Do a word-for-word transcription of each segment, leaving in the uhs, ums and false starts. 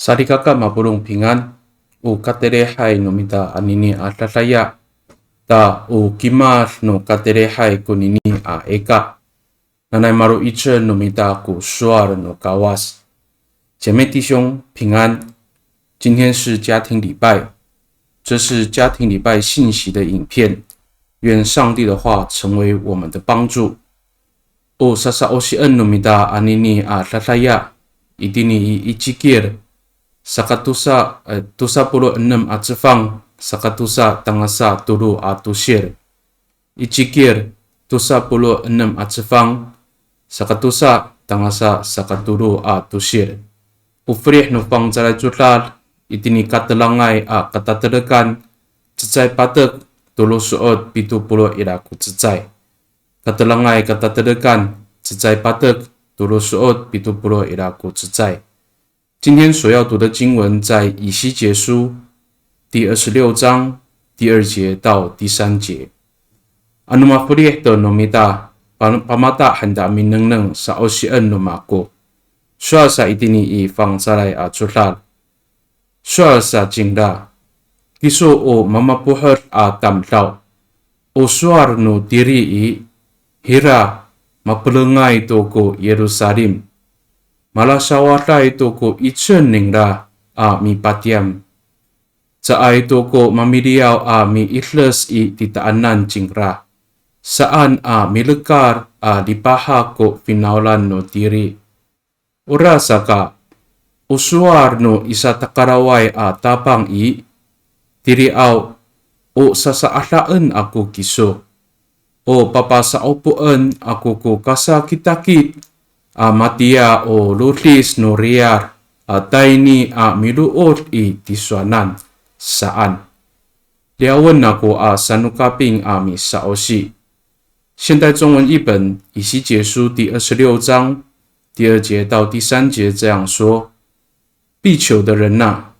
Salikaka mapolong pingan, o katelehay no mita anini a dadaya, ta o kimad no katelehay konini a eka. Nanay malo'icel no mita ko sowal no Kawas. 姐妹弟兄平安，今天是家庭礼拜，这是家庭礼拜信息的影片。愿上帝的话成为我们的帮助。O sasa'osien no mita anini a dadaya, itini i Icikil, sakatosa, eh, tosa polo' enem a cefang, sakatosa tangasa tolo a tosil. Icikil, tosa polo' enem a cefang, sakatosa tangasa sakatolo a tosil. O felih no fangcalay codad, itini katelangay a katatelekan, cecay patek, tolo so'ot pito polo' ira ko cecay. Katelangay katatelekan, cecay patek, tolo so'ot pito polo' ira ko cecay. 今天所要读的经文在以西结书第二十六章第二节到第三节。Ano mafelih to no mita, pa-, pamata han ta a minengneng sa'osien no mako. Sowal sa itini i fangcalay a codad. Sowal sa cingra, kiso o mamapohed a tamdaw. O sowal no tiri i, hira, mapelengay to ko Yerusalim. Malasawaday to ko 'icel ningra a mipatiyam. Caay to ko mamiliyaw a miides i titaanan cingra. Saan a milekal a lipahak ko finawlan no tiri. Orasaka, o sowal no isatakaraway a Tapang i, tiriaw, o sasaadaen ako kiso. O papasa'opoen ako ko kasakitakit a matiya o lodis no riyar a tayni a milood i tisowanan, saan. Liyawen ako a sanokaping a misa'osi. 现代中文译本以西结书第二十六章第二节到第三节这样说：必朽的人呐，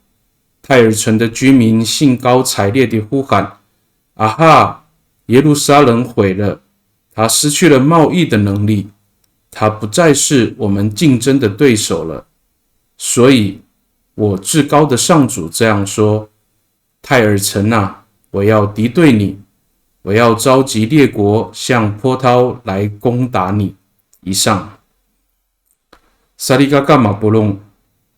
泰尔城的居民兴高采烈地呼喊：啊哈，耶路撒冷毁了，它失去了贸易的能力，它不再是我们竞争的对手了。所以，我至高的上主这样说：泰尔城啊，我要敌对你，我要召集列国像波涛来攻打你。以上。Salikaka mapolong,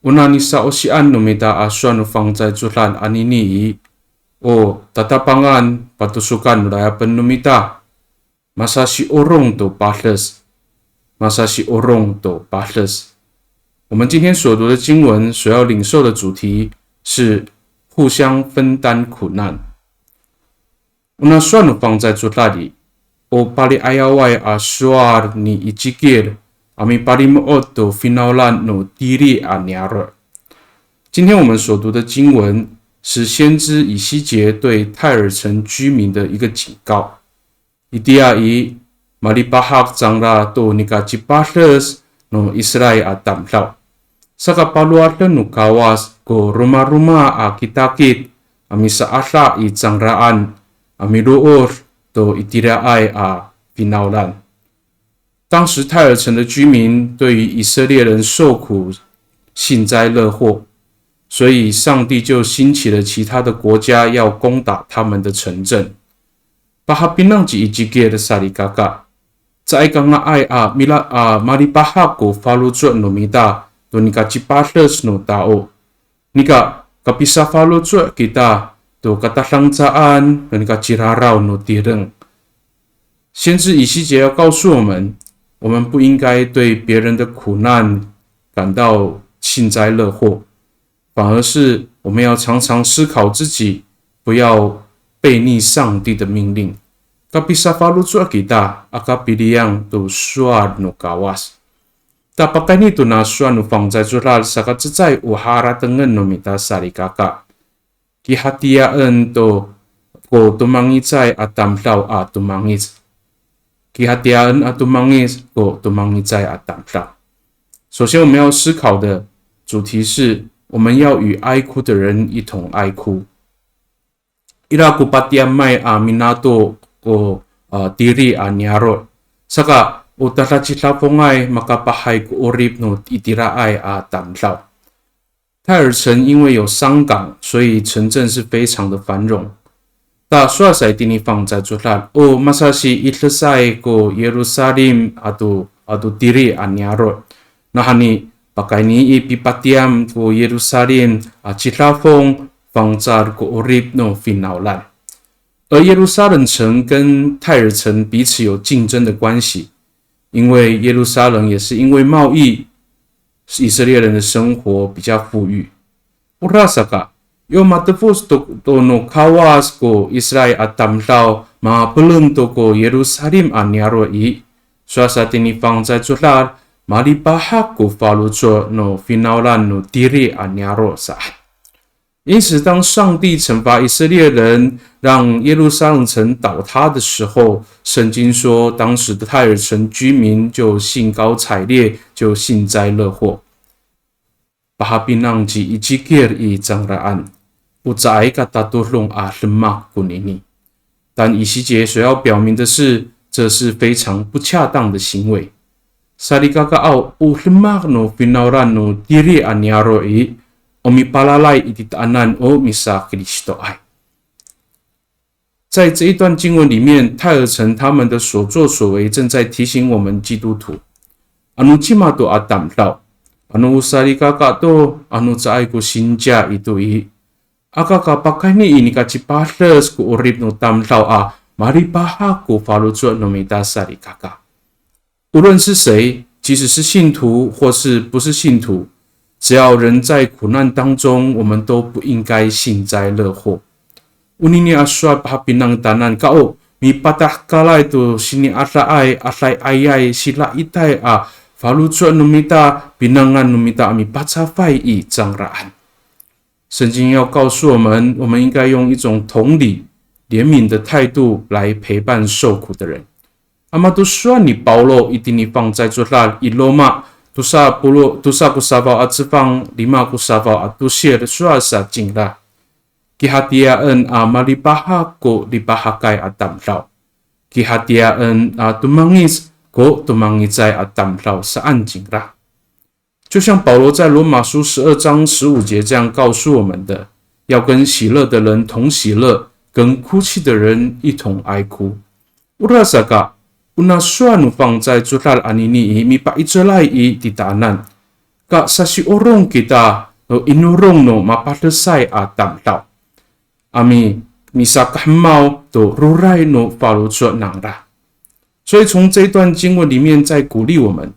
ona nisa'osian no mita a sowal no fangcalay codad anini i, o tatapangan patosokan no layapen no mita. Masasiorong to pades. Masasiorong to pades. 我们今天所读的经文所要领受的主题是互相分担苦难。Ona sowal no fangcalay codad i, o pali'ayaway a sowal ni Icikil a mipalimo'ot to finawlan no tiri a niyaro'. 今天我们所读的经文是先知以西结对泰尔城居民的一个警告。 Itiya i, malipahak cangra to nika cipades no Israil a tamdaw. Saka palowaden no Kawas ko romaroma a kitakit a misaada i cangraan a milood to itiraay a finawlan. 当时泰尔城的居民对于以色列人受苦幸灾乐祸，所以上帝就兴起了其他的国家要攻打他们的城镇。 Pahapinang ci Icikil salikaka. Caay ka nga'ay a mila, a malipahak ko faloco' no mita to nika cipades no tao. Nika kapisafaloco' kita to katadancaan no nika ciraraw no tireng. 先知以西结要告诉我们，我们不应该对别人的苦难感到幸灾乐祸， 反而是我们要常常思考自己，不要背逆上帝的命令。Kapisafaloco' kita, aka piliyang to sowal no Kawas. Ta pakayni tona sowal no fangcalay codad saka cecay o haratengen no mita salikaka. Kihatiyaen to ko tomangicay a tamdaw a tomangic. Kihatiyaen a tomangic ko tomangicay a tamdaw. 首先我们要思考的主题是，我们要与哀哭的人一同哀哭。Ira ko patiyamay a minato ko, a, tiri a niyaro'. Saka o tadacidafongay makapahay ko 'orip no itiraay a tamdaw. 泰尔城因为有商港，所以城镇是非常的繁荣。Ta sowal sa itini fangcalay codad, o masasi'idesay ko Yirusalim ato, ato tiri a niyaro'. Nawhani, pakayni i pipatiyam ko Yirusalim a cidafong fangcal ko 'orip no finawlan. 而耶路撒冷城跟泰尔城彼此有竞争的关系，因为耶路撒冷也是因为贸易，以色列人的生活比较富裕。Orasaka, yo matefoc to, to no Kawas ko Israil a tamdaw, mapeleng to ko Yirusalim a niyaro' i, sowal sa tini fangcalay codad, malipahak ko faloco' no finawlan no tiri a niyaro' saan. 因此，当上帝惩罚以色列人，让耶路撒冷城倒塌的时候，圣经说，当时的泰尔城居民就兴高采烈，就幸灾乐祸。Pahapinang ci Icikil i cangraan, o caay ka tatodong a demak konini. 但以西结所要表明的是，这是非常不恰当的行为。Salikaka aw, o demak no finawlan no tiri a niyaro' i, o mipalalay i titaanan o misaKristoay. 在这一段经文里面，泰尔城他们的所作所为正在提醒我们基督徒，ano cima to a tamdaw, ano o salikaka to, ano caay ko sinci ito i, aka ka pakayni i nika cipades ko 'orip no tamdaw a malipahak ko faloco' no mita salikaka. 无论是谁，即使是信徒或是不是信徒，只要人在苦难当中，我们都不应该幸灾乐祸。Onini a sowal pahapinang tanan kao, mipatahekalay to sini'adaay, adayayay, sidaitay a faloco' no mita, pinangan no mita a mipacafay i cangraan. 圣经要告诉我们，我们应该用一种同理、怜悯的态度来陪伴受苦的人。Ano sowal ni Pawlo itini fangcalay codad i Roma, tosa polo', tosa ko safaw a cefang, lima ko safaw a tosil, sowal sa cingra. Kihatiyaen a malipahak ko lipahakay a tamdaw. Kihatiyaen a tomangic ko tomangicay a tamdaw saan cingra. 就像保罗在罗马书十二章十五节这样告诉我们的，要跟喜乐的人同喜乐，跟哭泣的人一同哀哭。Orasaka, ona sowal no fangcalay codad anini i mipa'icelay i titaanan. Ka sasiorong kita, o inorong no mapadesay a tamdaw. A mi, misakahemaw to roray no faloco' nangra. 所以从这一段经文里面在鼓励我们，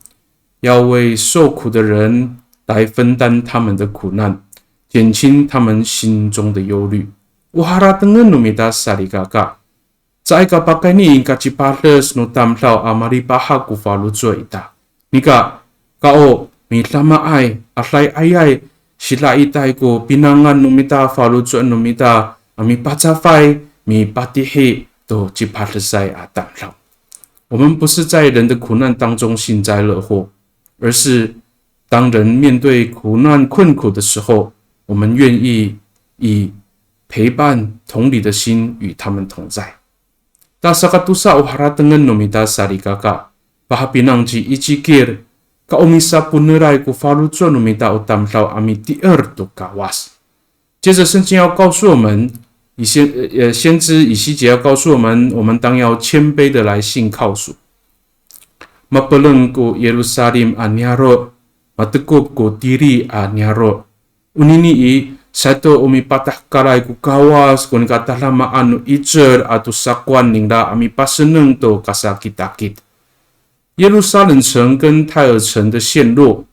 要为受苦的人来分担他们的苦难，减轻他们心中的忧虑。O haratengen no mita salikaka, caay ka pakayni i kacipades no tamdaw a malipahak ko faloco' ita. Nika, kao, midamaay, adayayay, sidaitay ko pinangan no mita, faloco' no mita, a mipacafay, mipatihi to cipadesay a tamdaw. 我们不是在人的苦难当中幸灾乐祸，而是当人面对苦难困苦的时候，我们愿意以陪伴同理的心与他们同在。Ta sakatosa o haratengen no mita salikaka, pahapinang ci Icikil, ka o misaponeray ko faloco' no mita o tamdaw a mitier to Kawas. 接着圣经要告诉我们，以先，呃，先知以西结要告诉我们，我们当要谦卑的来信靠主。Mapeleng ko Yerusalim a niyaro', matekop ko tiri a niyaro'. Onini i, sato o mipatahekalay ko Kawas ko nikatadamaan no 'icel ato sakowan ningra a mipaseneng to kasakitakit. 耶路撒冷城跟泰尔城的陷落，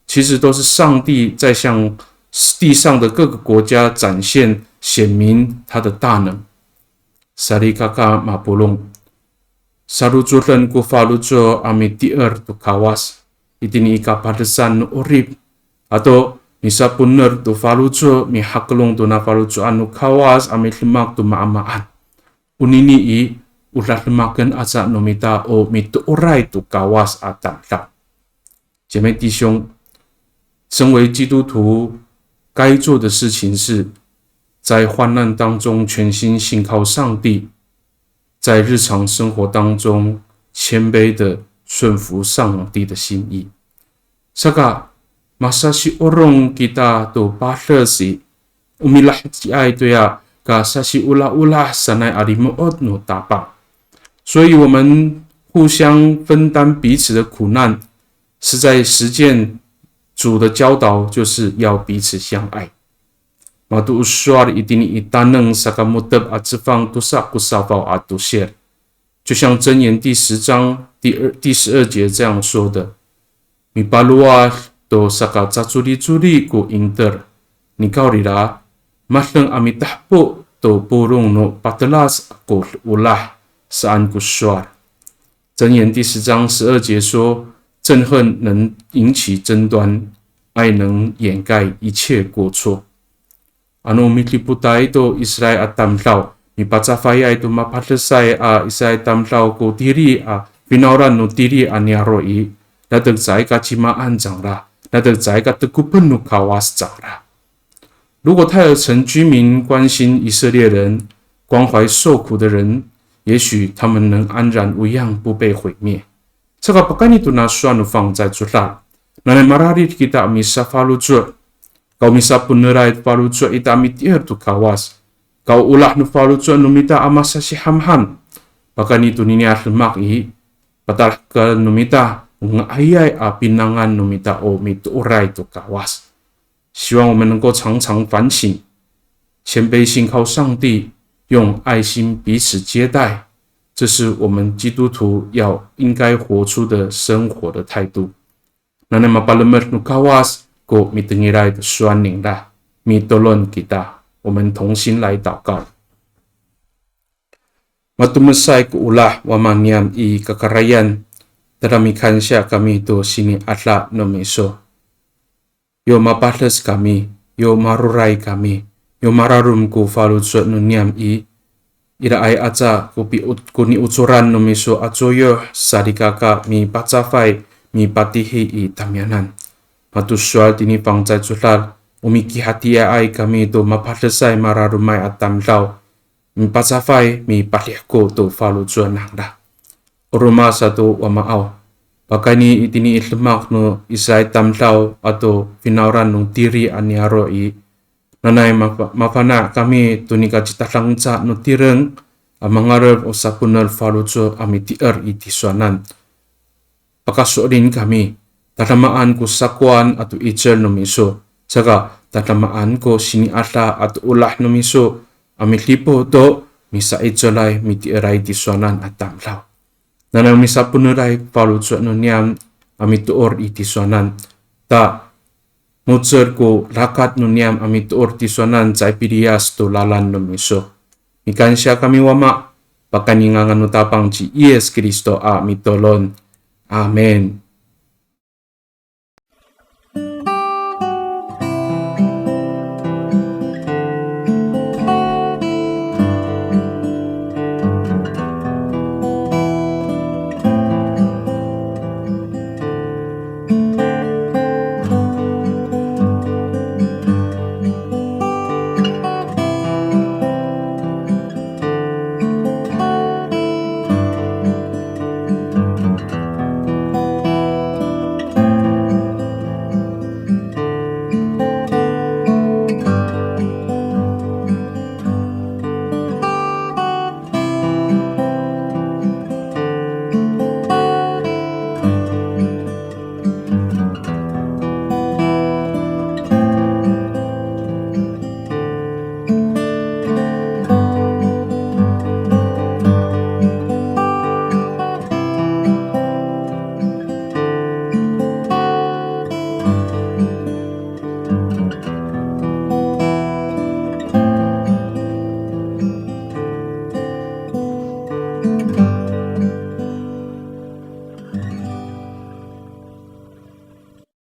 其实都是上帝在向地上的各个国家展现、显明他的大能。Salikaka mapolong, sarocoden ko faloco' a mitier to Kawas, itini i kapadesan no 'orip, ato misaponer to faloco' mihakelong to nafaloco'an no Kawas a midemak to maamaan. Onini i, o dademaken aca no mita o mitooray to Kawas a tamdaw. 姐妹弟兄，身为基督徒，该做的事情是在患难当中全心信靠上帝，在日常生活当中谦卑的顺服上帝的心意。Saka, masasiorong kita to pades i, o milaheciay toya kasasiolaolah sanay a limo'ot no Tapang. 所以我们互相分担彼此的苦难，是在实践主的教导，就是要彼此相爱。Mato o sowal itini i Taneng saka mo^tep a cefang tosa ko safaw a tosil. 就像箴言第十章第二，第十二节这样说的：Mipalowad to sakacacolicoli ko 'inter, nikawrira, madeng a mitahepo to polong no patelac ko olah, saan ko sowal. 箴言第十章十二节说，憎恨能引起争端，爱能掩盖一切过错。Ano midipotay to Israil a tamdaw, mipacafayay to mapadesay a Israil tamdaw ko tiri a finawlan no tiri a niyaro' i, latek caay ka cimaan cangra, latek caay ka tekopen no Kawas cangra. 如果泰尔城居民关心以色列人，关怀受苦的人，也许他们能安然无恙，不被毁灭。Saka pakayni to na sowal no fangcalay codad, nanay mararid kita a misafaloco', ka o misapoeneray faloco' ita a mitier to Kawas, ka o olah no faloco' no mita a masasihamham. Pakayni tonini a demak i, patalahekal no mita o nga'ayay a pinangan no mita o mitooray to Kawas. 希望我们能够常常反省，谦卑信靠上帝，用爱心彼此接待，这是我们基督徒要应该活出的生活的态度。Nanay mapalemed no Kawas ko mitengilay to sowal ningra, mitolon kita. 我们同心来祷告。Matomesay ko olah Wama niyam i kakarayan, tada mikansiya kami to sini'ada no miso. Yo mapades kami, yo maroray kami, yo mararom ko faloco' no niyam i, iraay aca ko pi-, ko niocoran no miso a coyoh, salikaka mipacafay, mipatihi i tamiyanan. Mato sowal tini fangcalay codad, o mikihatiyaay kami to mapadesay mararomay a tamdaw, mipacafay, mipadihko to faloco' nangra. O roma sato Wamaaw, pakayni itini i demak no Israil tamdaw ato finawlan no tiri a niyaro' i, nanay mafa-, mafana' kami to nika citadangca no tireng a mangalef o sapoener faloco' a mitier i tisowanan. Pakaso'elin kami, tadamaan ko sakowan ato 'icel no miso, saka tadamaan ko sini'ada ato olah no miso a midipot to misa'icelay mitieray tisowanan a tamdaw. Nanay misapoeneray faloco' no niyam a mitoor i tisowanan. Ta mo^cel ko rakat no niyam a mitoor tisowanan caay piliyas to lalan no miso. Mikansiya kami Wama, pakayni ngangan no Tapang ci Yis Kristo a mitolon. Amin.